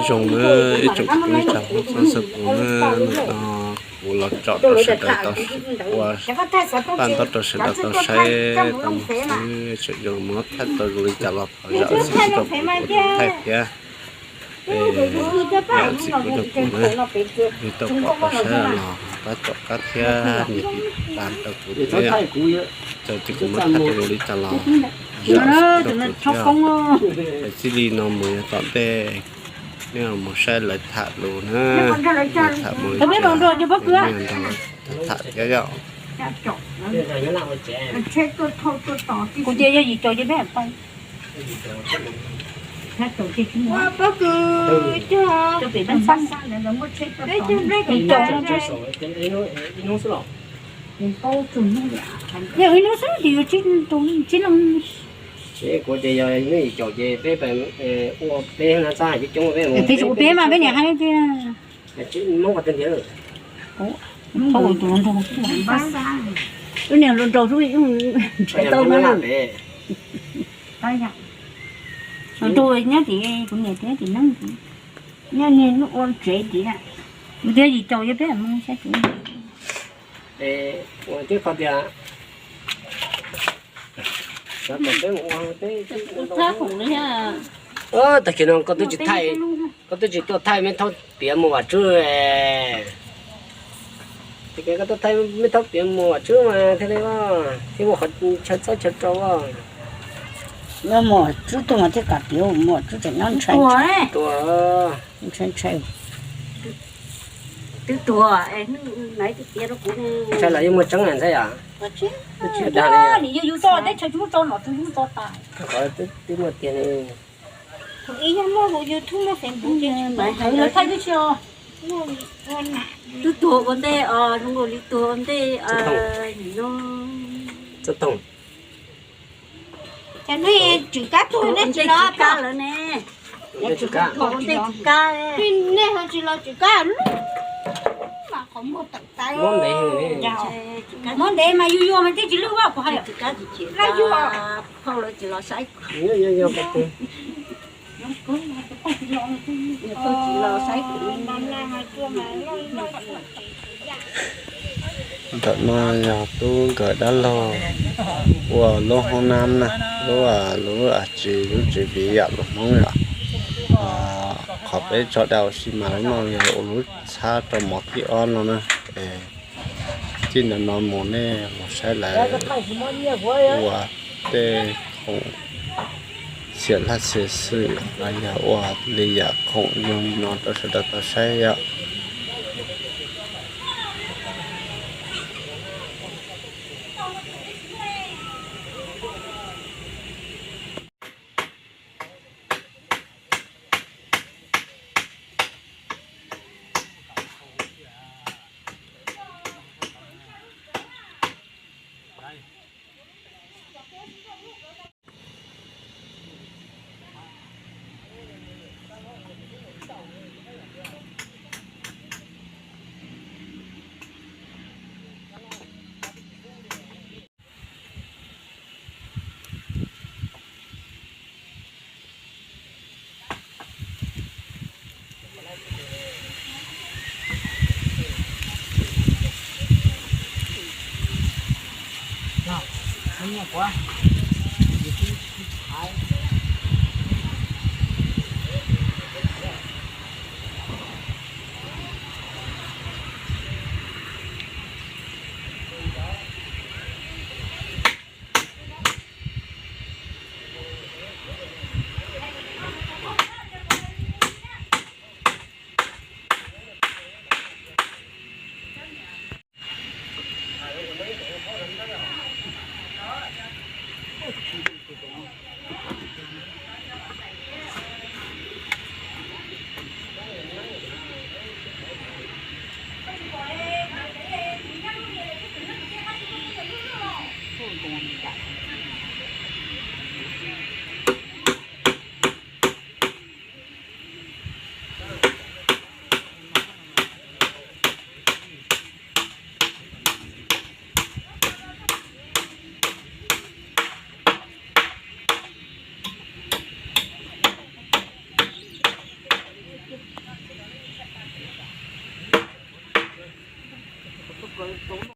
Zoo na, ib tsoom kwv tij tsoom hmoob txhua tus na, hnub no kuv los tsom rau sawv daws tau ua paj ntaub rau sawv daws tau saib tau mus xwb, tseem yuav muab thaij tau zoo li cas los thov zam txim rau kuv tus thaij thiab. Es yam txim pub rau kuv na, yus tau pom tau saib los pab tsom qab thiab nias tiv tas rau kuv thiab. Txawm tias kuv muab thaij tau zoo li cas los zam txim rau kuv thiab. Es txij li no mus yav tom ntej nej mus saib lawv tham lus na, lawv tham mus li cas nej nrog lawv tham thiab yom. Kuv tias yog yim caum ces peb pais. Yog ib hnub xwb ces yuav tsib leej. Kuv tias yog hnub yim caum ces peb ua peb na, txhob hais coob coob, peb mus peb mas peb niam hais tias Hmoob qhov twg ntiav. Tus hluas nraug, tus niam hluas nraug xwb, nrhiav tau no. Hluas nraug nyob tim kuv niam tias tim neeb, nyob niag hnub ua tsev tias, kuv tias yim caum yog peb mus saib kuv. Tib qho tias Tag kis no koj twb tsis thaij, koj twb tsis tuaj thaij Meb Thaub piav mus Vam Tswb. Tag kis koj tuaj thaij Meb Thaub piav mus Vam Tswb mas thiaj li, thiaj muaj qhov chaw txob chaw rau. Nyob mus Vam Tswb tuaj mas thiaj kam piav, mus Vam Tswb tseem nyob ntshai ntshai. Twb tuag, naiv twb piav rau kuv ne. Ntshai los yeej muaj tseeb ntxhab yom. Nim yog yus tso teb chaws tsis muaj tso nom tswv yus tso tas. Qhov twb muaj tiag ne. Thaum ub yog muaj hauv YouTube muaj Facebook ces lawv thaij twb tsis os. Twb tuag ua ntej os, zoo nkaus li tuag ua ntej no. Ces nej Tswv Kab tuag nej tsis los lawm ne. Tuag ua ntej Tswv Kab, nej ho tsis los Tswv Kab lub mas qhov muag tawm tas. Muab ntev mas yus yuag mas twb tsis lwj, kuv hais laj yuag. Ntawm no yog tub nkawd dab laug ua lub hoob nab na, lub, lub tsev, lub tsev viv yam lus Hmoob yom. Qhov peb tso dag ua si mas lub no yog ua lub txhab rau mov thib ob no na. Txij ntawm no mus nej mus saib lawv ua tej khoom xiam laj xiam xwm los yog ua li yam khoom zoo li no rau sawv daws tau saib yom. kawv tau.